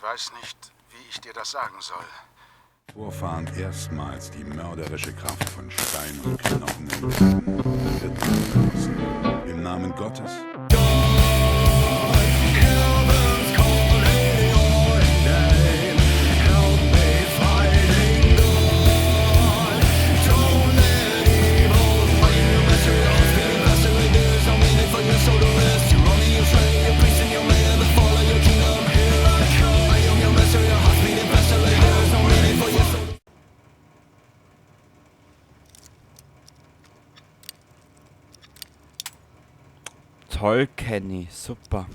weiß nicht, wie ich dir das sagen soll. Vorfahren erstmals die mörderische Kraft von Stein und Knochen entdeckten, wird man vergessen. Im Namen Gottes. Toll, Kenny. Super.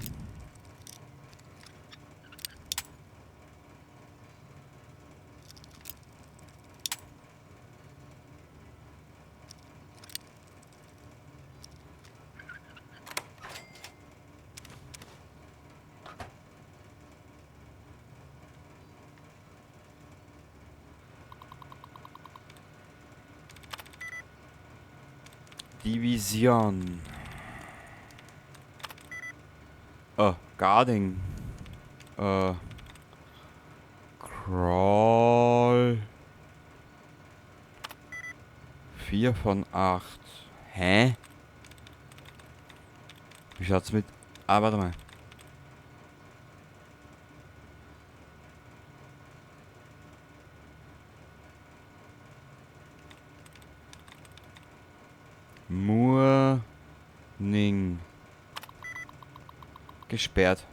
Division. Oh, Guarding. Crawl. 4 von 8. Hä? Wie schaut's mit... Ah, warte mal. Mourning. Gesperrt.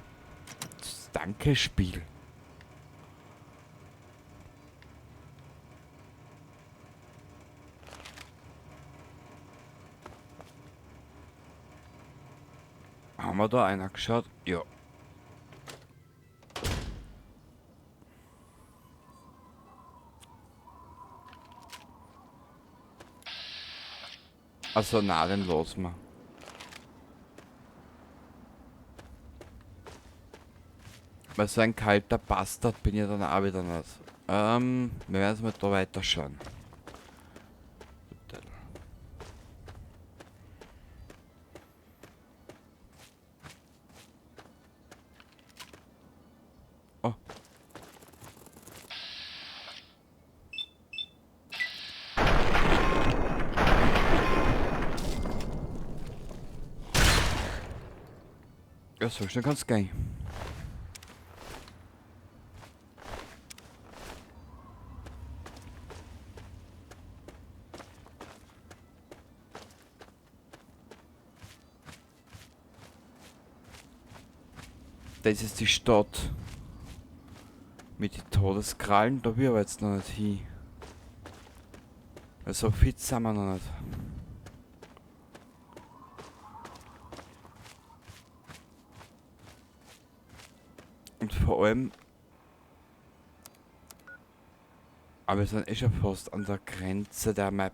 Danke, Spiel. Haben wir da einer geschaut? Ja. Also na, den lassen wir. Weil so ein kalter Bastard bin ich dann auch wieder nicht. Wir werden jetzt mal da weiterschauen. Oh. Ja, so schnell kann's gehen. Das ist die Stadt mit den Todeskrallen, da will ich aber jetzt noch nicht hin. Weil so fit sind wir noch nicht. Und vor allem... Aber wir sind eh schon fast an der Grenze der Map.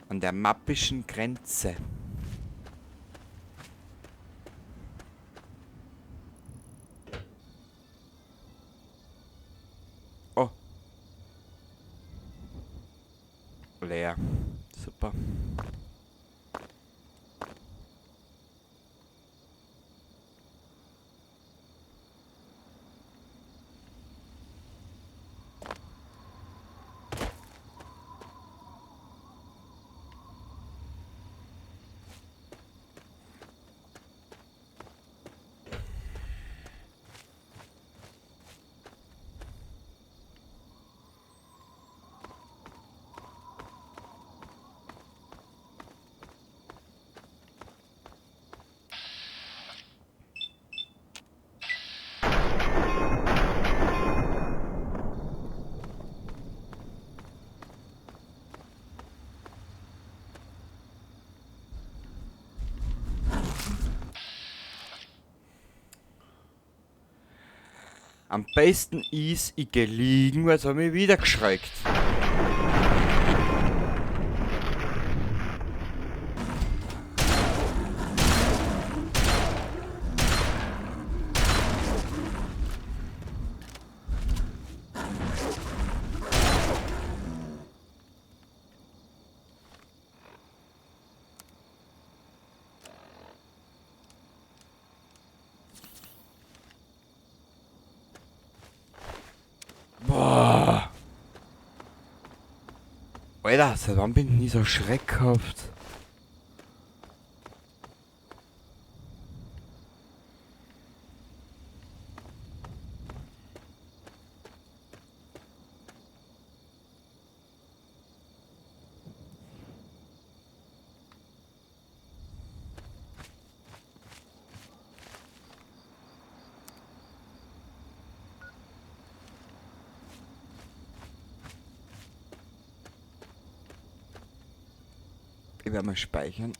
An der mappischen Grenze. Oh. Leer. Super. Am besten ist, ich geh liegen, weil es hat mich wieder geschreckt. Alter, seit wann bin ich nie so schreckhaft? Ich werde mal speichern.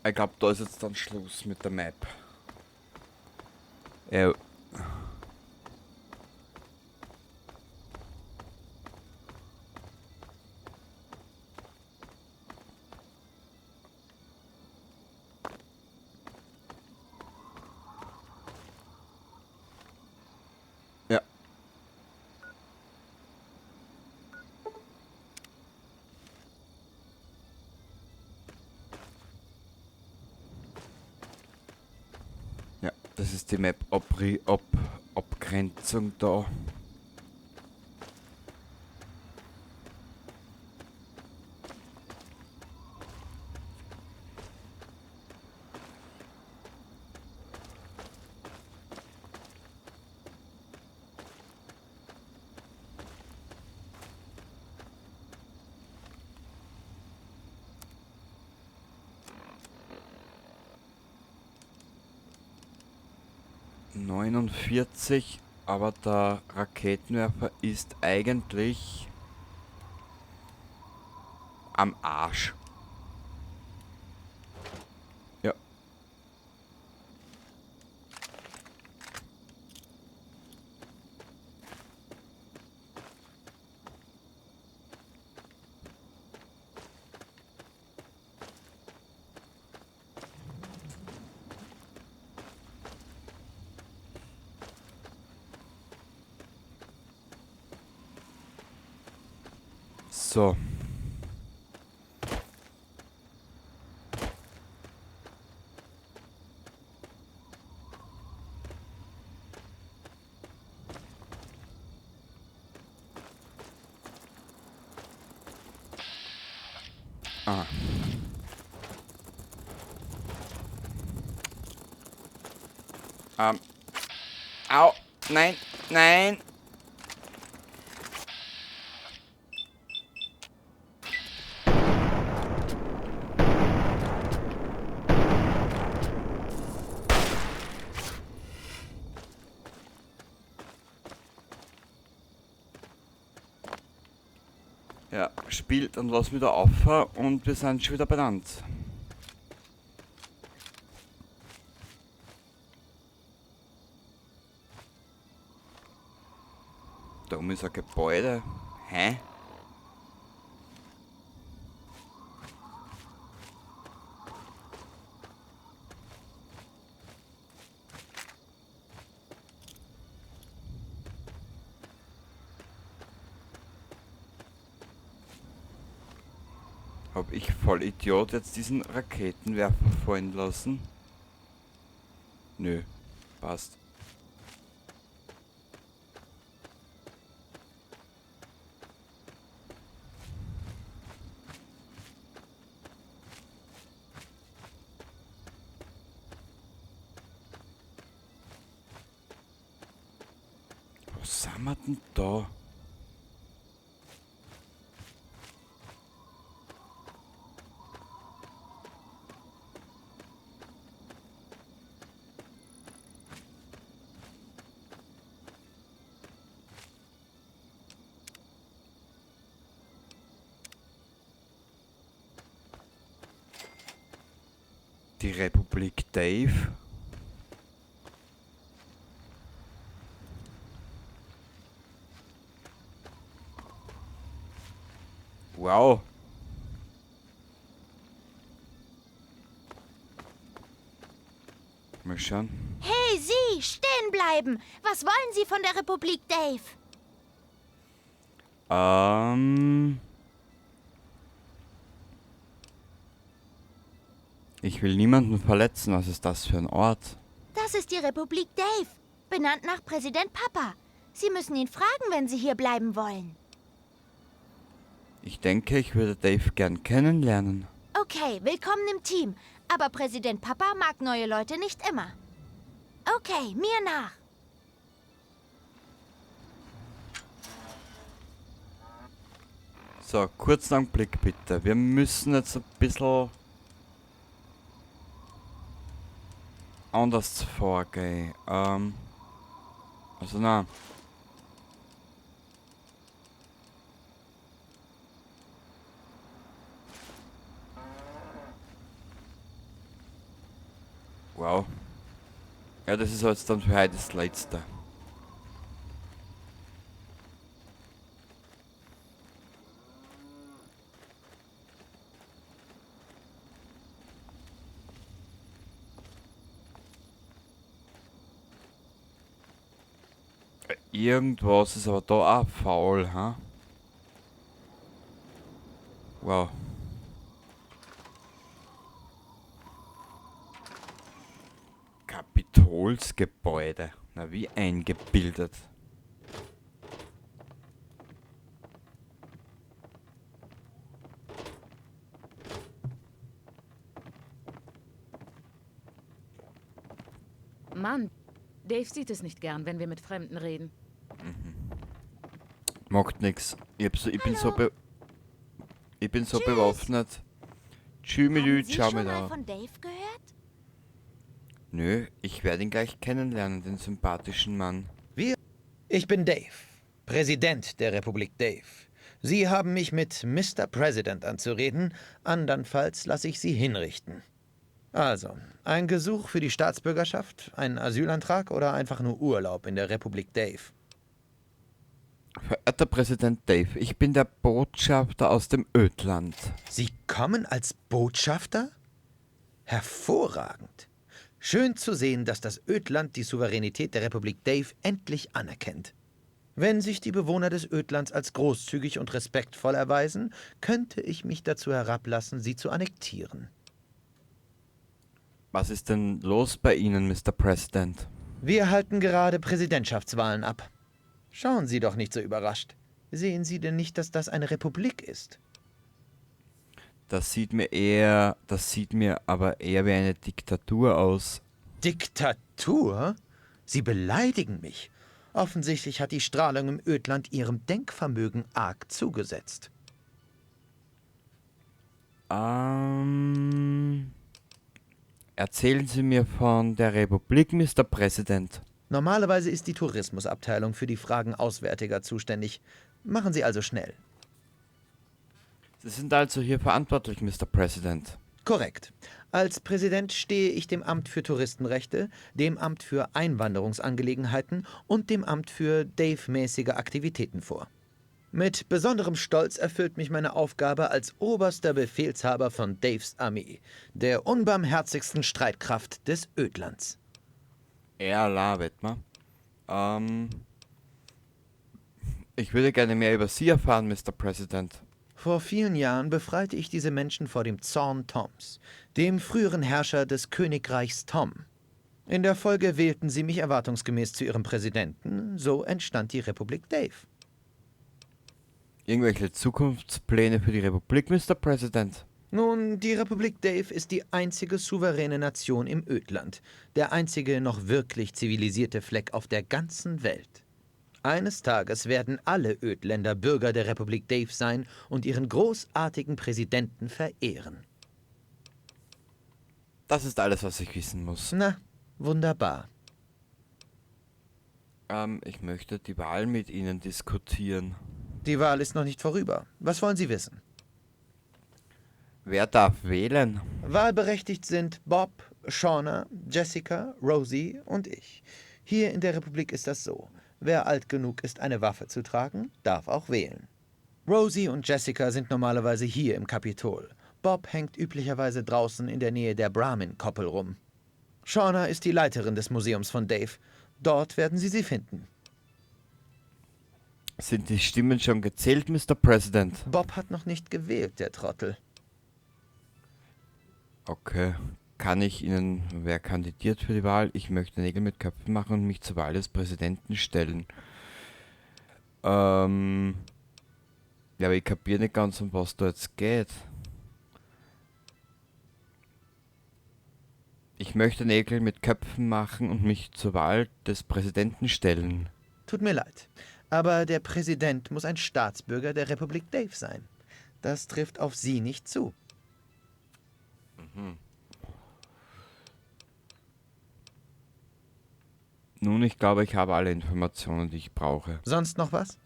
Ich glaube, da ist jetzt dann Schluss mit der Map. Ja. Ja. Ja, das ist die Map Abgrenzung da. ...49, aber der Raketenwerfer ist eigentlich am Arsch. Ja. So. Ah. Au, nein, nein. Ja, spielt und lass wieder auf und wir sind schon wieder benannt. Da oben ist ein Gebäude. Hä? Hab ich voll Idiot jetzt diesen Raketenwerfer fallen lassen? Nö, passt. Was sind wir denn da? Die Republik Dave. Wow. Mal schauen. Hey, Sie, stehen bleiben! Was wollen Sie von der Republik Dave? Ich will niemanden verletzen. Was ist das für ein Ort? Das Das ist die Republik Dave, benannt nach Präsident Papa. Sie müssen ihn fragen, wenn Sie hier bleiben wollen. Ich denke, ich würde Dave gern kennenlernen. Okay, willkommen im Team. Aber Präsident Papa mag neue Leute nicht immer. Okay, mir nach. So, kurzen Augenblick bitte. Wir müssen jetzt ein bisschen anders vorgehen. Also na. Wow. Ja, das ist jetzt dann für heute das Letzte. Irgendwas ist aber da auch faul, ha? Wow. Kapitolsgebäude. Na, wie eingebildet. Mann, Dave sieht es nicht gern, wenn wir mit Fremden reden. Macht nix. Ich hab so, ich bin so Hallo. be-, ich bin so Tschüss. bewaffnet. Tschüss mit Haben Ü, Sie ciao schon mit mal A. von Dave gehört? Nö, ich werde ihn gleich kennenlernen, den sympathischen Mann. Wir? Ich bin Dave, Präsident der Republik Dave. Sie haben mich mit Mister President anzureden, andernfalls lasse ich Sie hinrichten. Also, ein Gesuch für die Staatsbürgerschaft, ein Asylantrag oder einfach nur Urlaub in der Republik Dave? Verehrter Präsident Dave, ich bin der Botschafter aus dem Ödland. Sie kommen als Botschafter? Hervorragend. Schön zu sehen, dass das Ödland die Souveränität der Republik Dave endlich anerkennt. Wenn sich die Bewohner des Ödlands als großzügig und respektvoll erweisen, könnte ich mich dazu herablassen, sie zu annektieren. Was ist denn los bei Ihnen, Mister President? Wir halten gerade Präsidentschaftswahlen ab. Schauen Sie doch nicht so überrascht. Sehen Sie denn nicht, dass das eine Republik ist? Das sieht mir aber eher wie eine Diktatur aus. Diktatur? Sie beleidigen mich. Offensichtlich hat die Strahlung im Ödland Ihrem Denkvermögen arg zugesetzt. Erzählen Sie mir von der Republik, Mister President. Normalerweise ist die Tourismusabteilung für die Fragen Auswärtiger zuständig. Machen Sie also schnell. Sie sind also hier verantwortlich, Mister President. Korrekt. Als Präsident stehe ich dem Amt für Touristenrechte, dem Amt für Einwanderungsangelegenheiten und dem Amt für Dave-mäßige Aktivitäten vor. Mit besonderem Stolz erfüllt mich meine Aufgabe als oberster Befehlshaber von Daves Armee, der unbarmherzigsten Streitkraft des Ödlands. Ja, la, wett ma. Ich würde gerne mehr über Sie erfahren, Mister President. Vor vielen Jahren befreite ich diese Menschen vor dem Zorn Toms, dem früheren Herrscher des Königreichs Tom. In der Folge wählten sie mich erwartungsgemäß zu ihrem Präsidenten, so entstand die Republik Dave. Irgendwelche Zukunftspläne für die Republik, Mister President? Nun, die Republik Dave ist die einzige souveräne Nation im Ödland, der einzige noch wirklich zivilisierte Fleck auf der ganzen Welt. Eines Tages werden alle Ödländer Bürger der Republik Dave sein und ihren großartigen Präsidenten verehren. Das ist alles, was ich wissen muss. Na, wunderbar. Ich möchte die Wahl mit Ihnen diskutieren. Die Wahl ist noch nicht vorüber. Was wollen Sie wissen? Wer darf wählen? Wahlberechtigt sind Bob, Shauna, Jessica, Rosie und ich. Hier in der Republik ist das so. Wer alt genug ist, eine Waffe zu tragen, darf auch wählen. Rosie und Jessica sind normalerweise hier im Kapitol. Bob hängt üblicherweise draußen in der Nähe der Brahmin-Koppel rum. Shauna ist die Leiterin des Museums von Dave. Dort werden Sie sie finden. Sind die Stimmen schon gezählt, Mister President? Bob hat noch nicht gewählt, der Trottel. Okay. Kann ich Ihnen, wer kandidiert für die Wahl? Ich möchte Nägel mit Köpfen machen und mich zur Wahl des Präsidenten stellen. Ja, aber ich kapiere nicht ganz, um was da jetzt geht. Ich möchte Nägel mit Köpfen machen und mich zur Wahl des Präsidenten stellen. Tut mir leid, aber der Präsident muss ein Staatsbürger der Republik Dave sein. Das trifft auf Sie nicht zu. Mhm. Nun, ich glaube, ich habe alle Informationen, die ich brauche. Sonst noch was?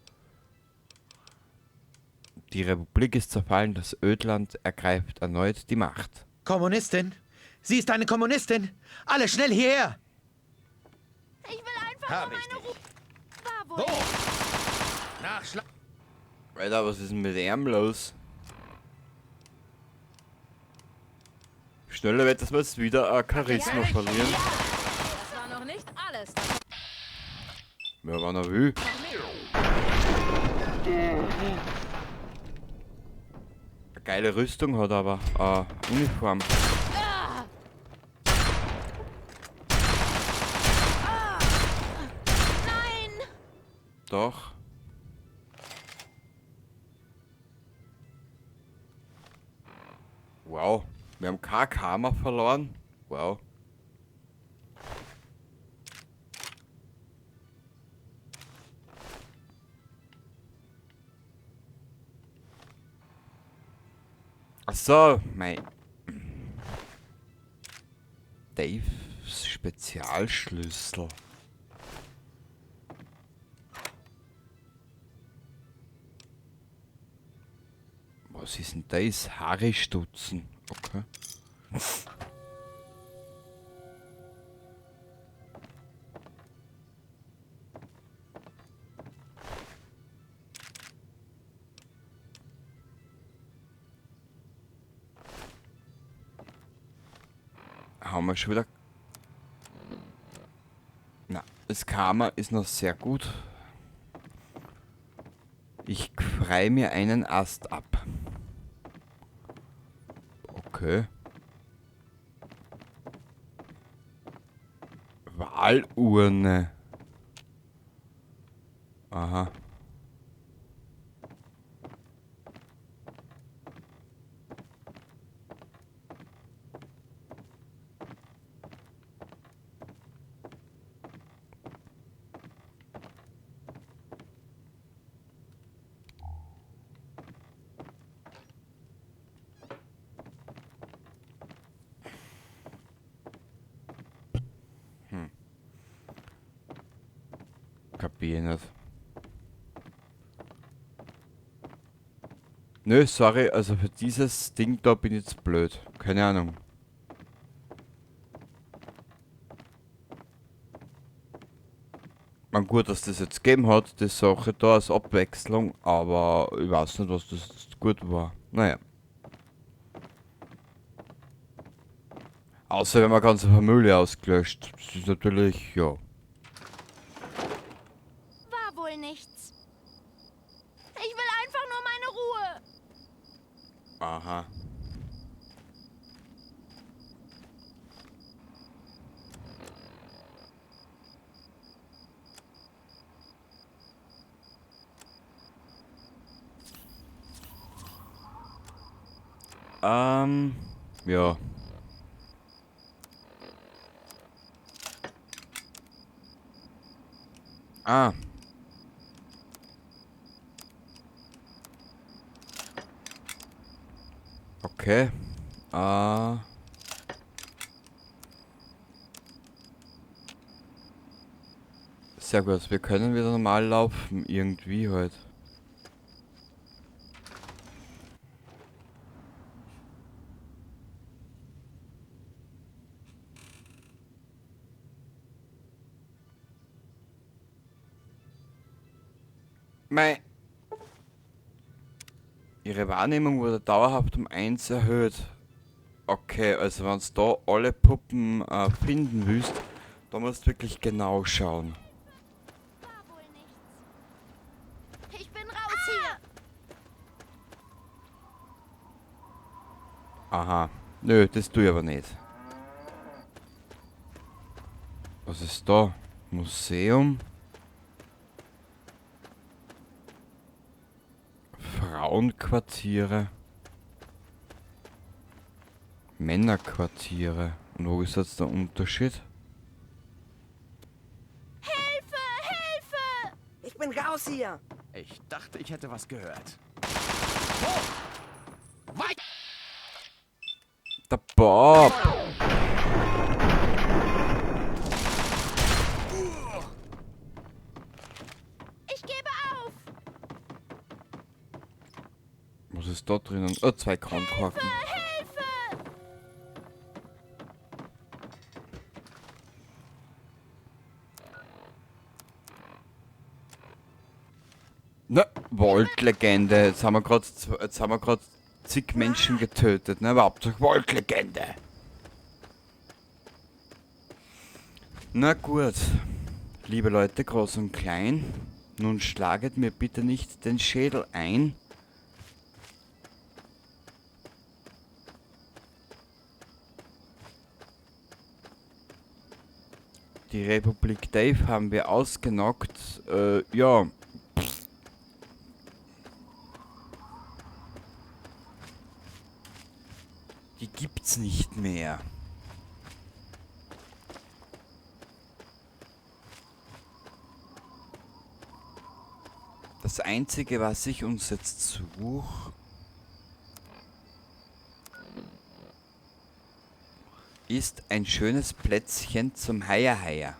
Die Republik ist zerfallen, das Ödland ergreift erneut die Macht. Kommunistin? Sie ist eine Kommunistin! Alle schnell hierher! Ich will einfach nur meine Ruhe. War wohl. Wo? Nachschlag. Alter, was ist denn mit ihm los? Schneller wird, dass wir jetzt wieder ein Charisma verlieren. Das war noch nicht alles. Wer war noch will? Eine geile Rüstung hat aber. Uniform. Nein! Doch. Wow. Wir haben kein Karma verloren. Wow. Ach so, mein Daves Spezialschlüssel. Was ist denn das? Haare stutzen. Okay. Haben wir schon wieder. Na, das Karma ist noch sehr gut. Ich frei mir einen Ast ab. Okay. Wahlurne. Aha. Kapier nicht. Nö, sorry, also für dieses Ding da bin ich jetzt blöd. Keine Ahnung. Man, gut, dass das jetzt gegeben hat, die Sache da als Abwechslung, aber ich weiß nicht, was das jetzt gut war. Naja. Außer wenn man ganze Familie ausgelöscht. Das ist natürlich, ja. War wohl nichts. Ich will einfach nur meine Ruhe. Aha. Ja. Ah. Okay. Sehr gut, wir können wieder normal laufen, irgendwie halt. Mei. Ihre Wahrnehmung wurde dauerhaft um 1 erhöht. Okay, also wenn's da alle Puppen finden willst, da musst du wirklich genau schauen. War wohl nichts. Ich bin raus hier. Aha. Nö, das tue ich aber nicht. Was ist da? Museum? Frauenquartiere? Männerquartiere. Und wo ist jetzt der Unterschied? Hilfe! Hilfe! Ich bin raus hier! Ich dachte, ich hätte was gehört. Der Bob! Ich gebe auf! Was ist da drinnen? Oh, 2 Kronkorken. Hilfe! Na, Vault-Legende. Jetzt haben wir grad zig Menschen getötet, ne? Aber Hauptsache Vault-Legende. Na gut. Liebe Leute, groß und klein, nun schlaget mir bitte nicht den Schädel ein. Die Republik Dave haben wir ausgenockt. Ja. Die gibt's nicht mehr. Das Einzige, was ich uns jetzt suche, ist ein schönes Plätzchen zum Heia-Heia.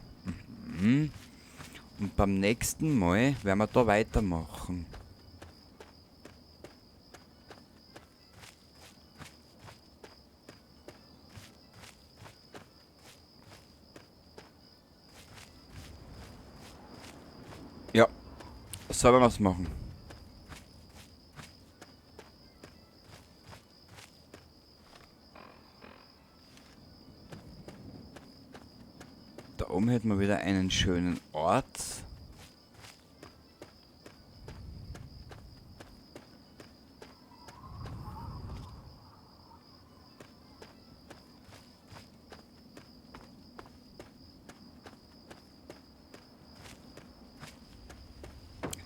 Und beim nächsten Mal werden wir da weitermachen. Ja, sollen wir was machen? Da oben hätten wir wieder einen schönen Ort.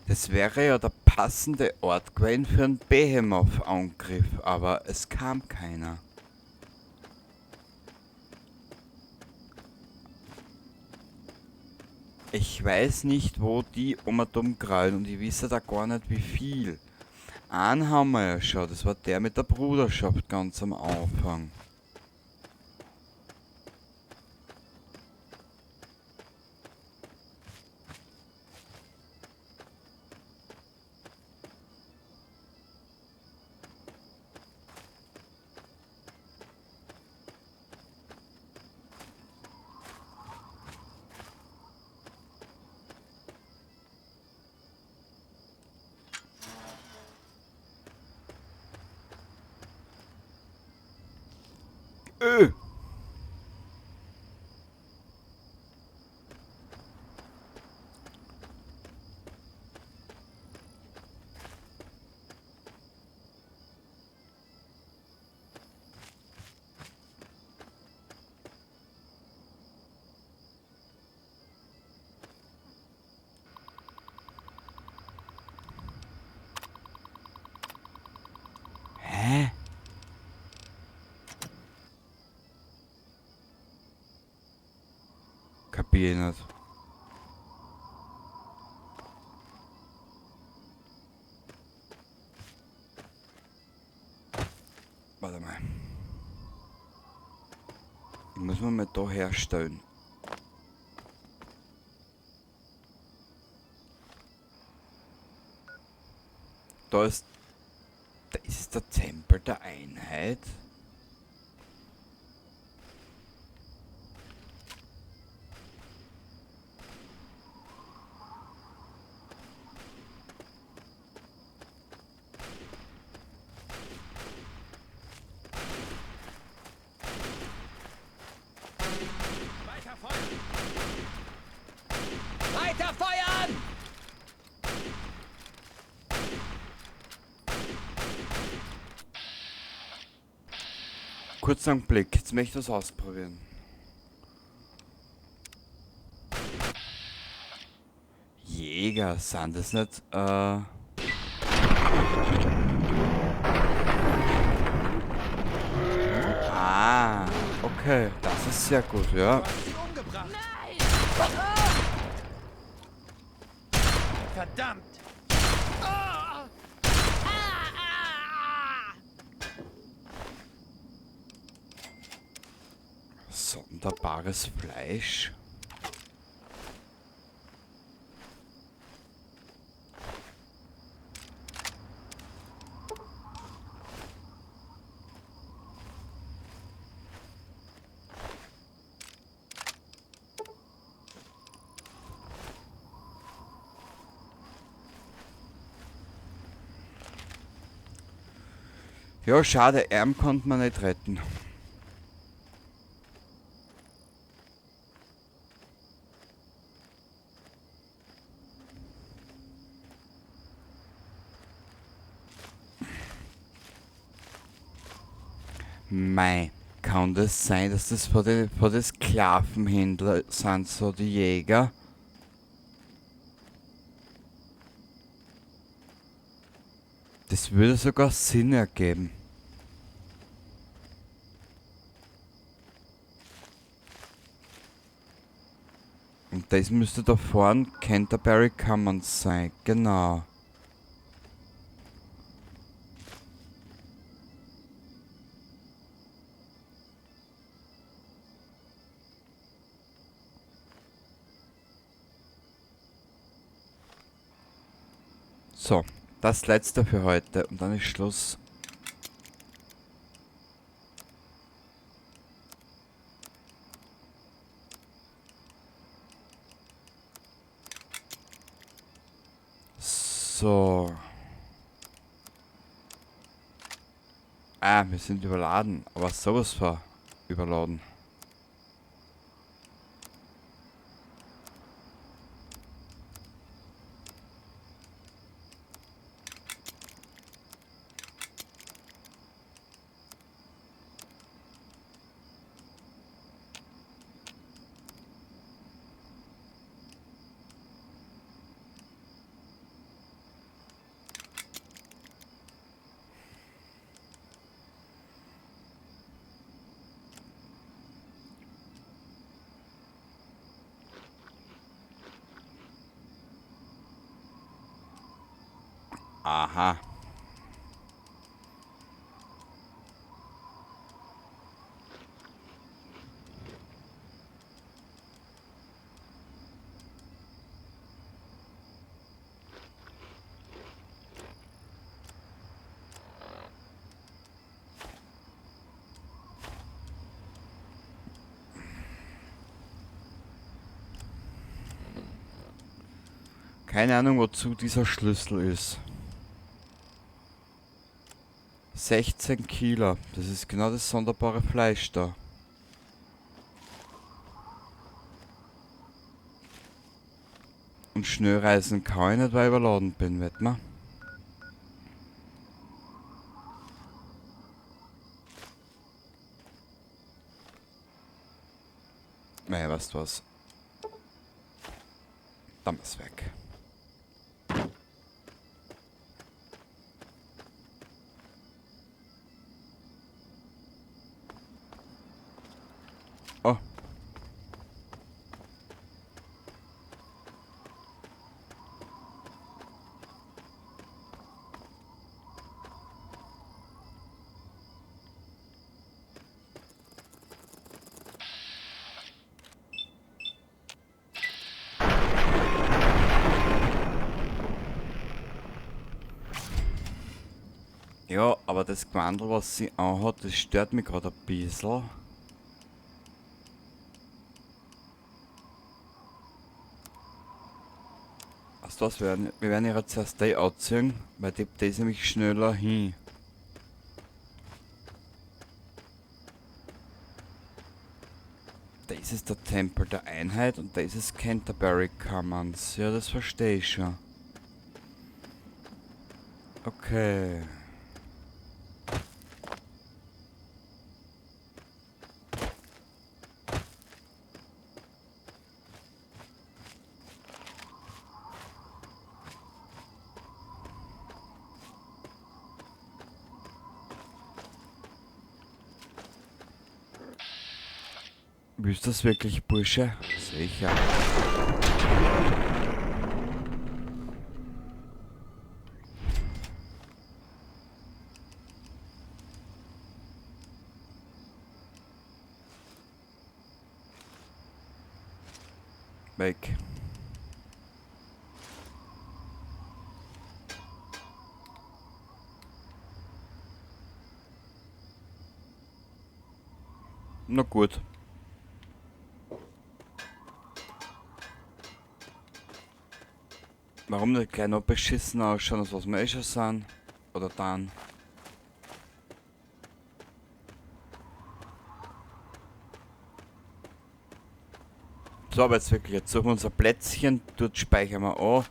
Das wäre ja der passende Ort gewesen für einen Behemoth-Angriff, aber es kam keiner. Ich weiß nicht, wo die um krallen und ich wisse da gar nicht, wie viel. Einen haben wir ja schon, das war der mit der Bruderschaft ganz am Anfang. Hä? Kapier ich nicht. Warte mal. Ich muss mir mal da herstellen. Da ist der Tempel der Einheit. Weiter feuern! Kurzer Blick, jetzt möchte ich was ausprobieren. Jäger, sind das nicht? Ah, okay, das ist sehr gut, ja. Nein! Verdammt! Sonderbares Fleisch. Ja, schade, Arm konnte man nicht retten. Mei, kann das sein, dass das vor die Sklavenhändler sind, so die Jäger? Das würde sogar Sinn ergeben. Und das müsste da vorne Canterbury Commons sein, genau. So. Das letzte für heute und dann ist Schluss. So. Ah, wir sind überladen, aber sowas war überladen. Aha. Keine Ahnung, wozu dieser Schlüssel ist. 16 Kilo, das ist genau das sonderbare Fleisch da. Und schnell reisen kann ich nicht, weil ich überladen bin, wett ma? Naja, weißt du was? Dann ist weg. Oh. Ja, aber das Gewandel, was sie anhat, das stört mich gerade ein bisschen. Also das werden, wir werden ihr zuerst die anziehen, weil die ist nämlich schneller hin. Das ist der Tempel der Einheit und das ist Canterbury Commons. Ja, das verstehe ich schon. Okay. Willst du das wirklich, Bursche? Sicher. Weg. Na gut. Warum nicht gleich noch beschissen ausschauen, als was wir eh schon sind? Oder dann? So, aber jetzt wirklich, jetzt suchen wir unser Plätzchen, dort speichern wir an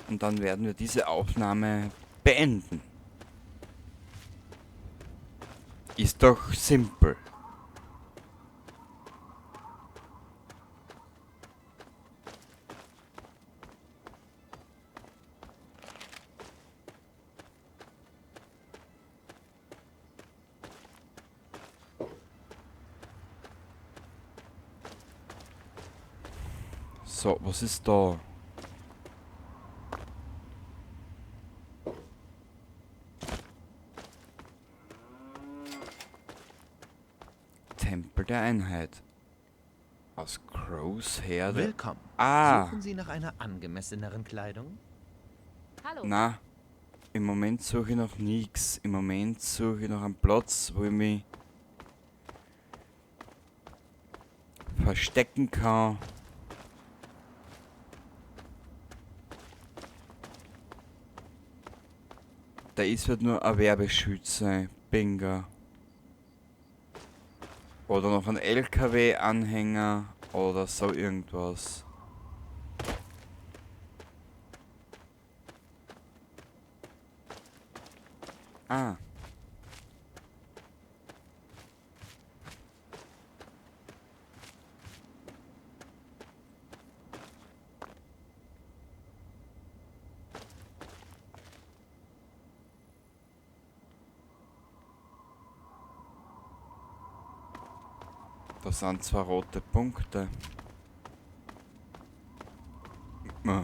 und dann werden wir diese Aufnahme beenden. Ist doch simpel. So, was ist da? Tempel der Einheit. Aus Crows Herde. Willkommen. Ah. Suchen Sie nach einer angemesseneren Kleidung? Hallo. Na, im Moment suche ich noch nichts. Im Moment suche ich noch einen Platz, wo ich mich verstecken kann. Da ist halt nur ein Werbeschütze, Bingo. Oder noch ein LKW-Anhänger oder so irgendwas. Ah. Da sind zwei rote Punkte. Ah.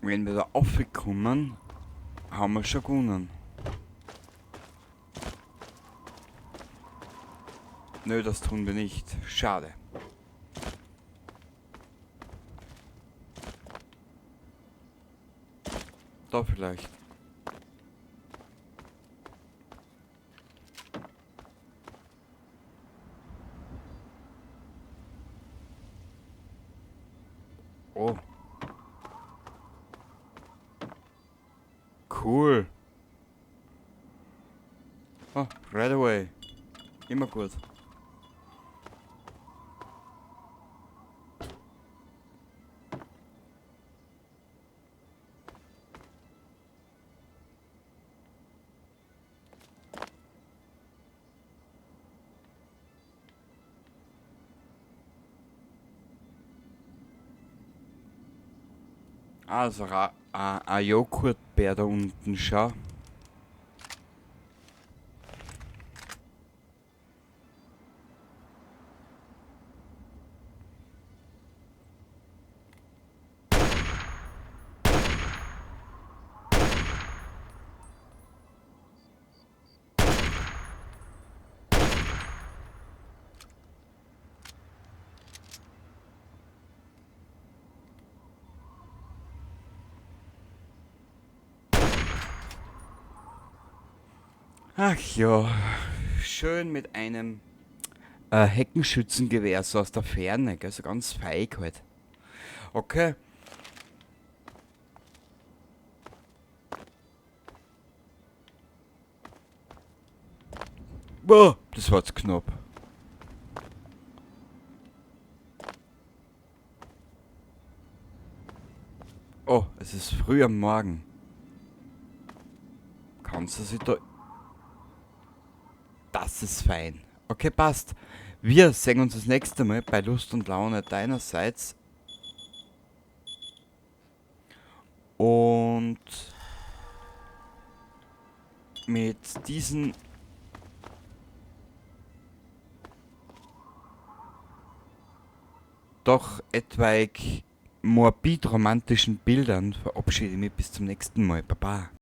Wenn wir da raufkommen, haben wir schon gewonnen. Nö, das tun wir nicht. Schade. Da vielleicht. Oh. Cool. Oh, right away. Immer gut. Also, ein Joghurtbär da unten, schau. Ach ja, schön mit einem Heckenschützengewehr so aus der Ferne, gell, so ganz feig halt. Okay. Boah, das war jetzt knapp. Oh, es ist früh am Morgen. Kannst du sie da... Das ist fein. Okay, passt. Wir sehen uns das nächste Mal bei Lust und Laune deinerseits. Und mit diesen doch etwaig morbid romantischen Bildern verabschiede ich mich bis zum nächsten Mal. Baba.